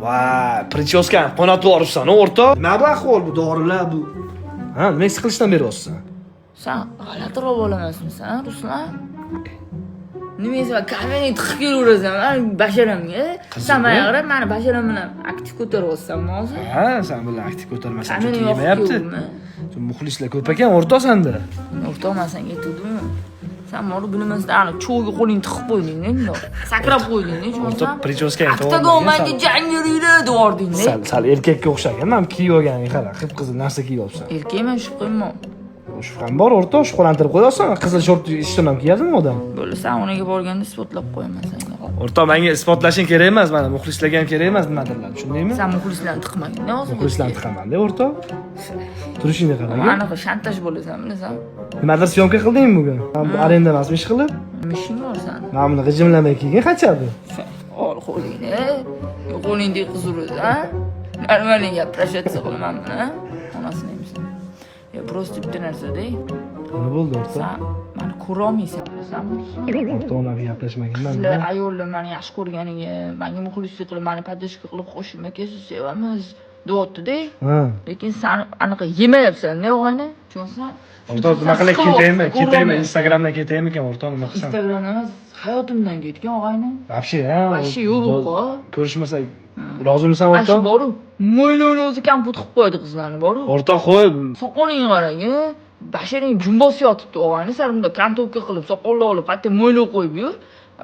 Va, причёска ni qonatib yuboribsan, o'rtoq. Nima bu ahvol, bu dorilar bu? Ha, nima siqilishdan beryapsan? San g'alatiroq bola emasmisan, Ruslan? Nima, sen kafeni tiqib kelaverasan mani basharamga? San manga qarab, mani basharam bilan aktiv ko'taryapsanmi hozir? Ha, sen bilan aktiv ko'tarmasam Kamera juda yoqib yemayapti. keluvmi? Muxlislar ko'p ekan, o'rtoq, sanda. O'rtoq, man senga aytuvdimmi? San borib bilmasdan ani cho'g'ga qo'lingni tiqib qo'yding endi. Sakrab qo'yding, O'rtoq, tushunsan? причёска ng Oktagon manga jang beringlar devording. Sal sal erkakka o'xshagan, man kiyib olganing qara, qip qizil narsa kiyib olibsan. Erkakman, shubqayman. Shubham bor, o'rtoq, shubhalantirib qo'yasan. Qizil short ishton ham kiyadimi odam? Bo'ldi, san unaga borganda isbotlab qo'yaman senga. O'rtoq, menga isbotlashing kerak emas, mana muxlislarga ham kerak emas nimadirlar, tushundingmi? San muxlislarni tiqmagin hozir. Muxlislarni tiqaman-da, o'rtoq. Turishingni qarang. Anaqa shantaj bo'lasan, bilasan. Nimadir съёмка qildingmi bugun? Bu arenda emasmi ish qilib? Nima ishing bor sani? Mana buni g'ijimlamay kiygin хотя бы. Ol qo'lingni. Qo'lingdek qiz uradi, a? Нормальный gap, прощаться qilaman buni, onasini emsin. Yo, просто bitta narsada. Nima bo'ldi, o'rtoq? San mani ko'rolmaysan, bilasanmi? O'rtoq, unaqa gaplashmagin Sizlar man. ayollar mani yaxshi ko'rganiga, manga muxlislik qilib, mani поддержка qilib, "Hoshim aka, sizni sevamiz", deyapti-da. Ha. Lekin san anaqa yemayapsan, ne og'ayni? Tushunsan? O'rtoq, nima qilay, ketaymi? Ketaymi? Instagramdan ketaymikan, o'rtoq, nima qilsam? Instagram emas, hayotimdan ketgan, og'ayni. Вообще, ha? Вообще yo'q bo'lib qol. Ko'rishmasak rozimisan, Ana shu o'rtoq? boru, mo'ylovni o'zi kompot qilib qo'yadi qizlarni boru. O'rtoq, qo'y. Soqolingni qarang, basharing jumbos yotibdi, og'ayni. San bunda кантовка qilib, soqolni olib, hatto mo'ylov qo'yib yur.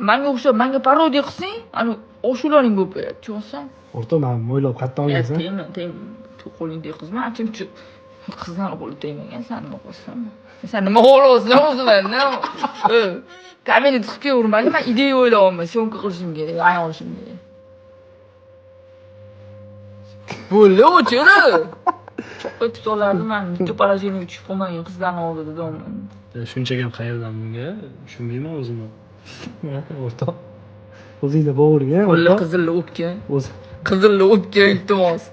Manga o'xshab, manga parodiya qilsang, ana oshularing ko'payadi, tushunsan? O'rtoq, man mo'ylab qayerdan olgansan? Tegma, tegma, qo'ling tegqizma, ancha-muncha qizlarni qo'li tegmagan, san nima qilyapsan? San nima xohlayapsan o'zi mandan? Kamera tiqib kelavermagin, man ideya o'ylayapman, съёмка qilishim kerak, ay olishim kerak. Bo'ldi, o'chir. Cho'qqa solardi, man bitta положение ga tushib qolmagan qizlarni oldida deyapman. Shuncha gap qayerdan bunga? Tushunmayman o'zim. O'rtoq. O'zingda bo'g'ring, Qo'lli o'rtoq. qizilli o'pka. O'zi Qizilli o'pka, iltimos.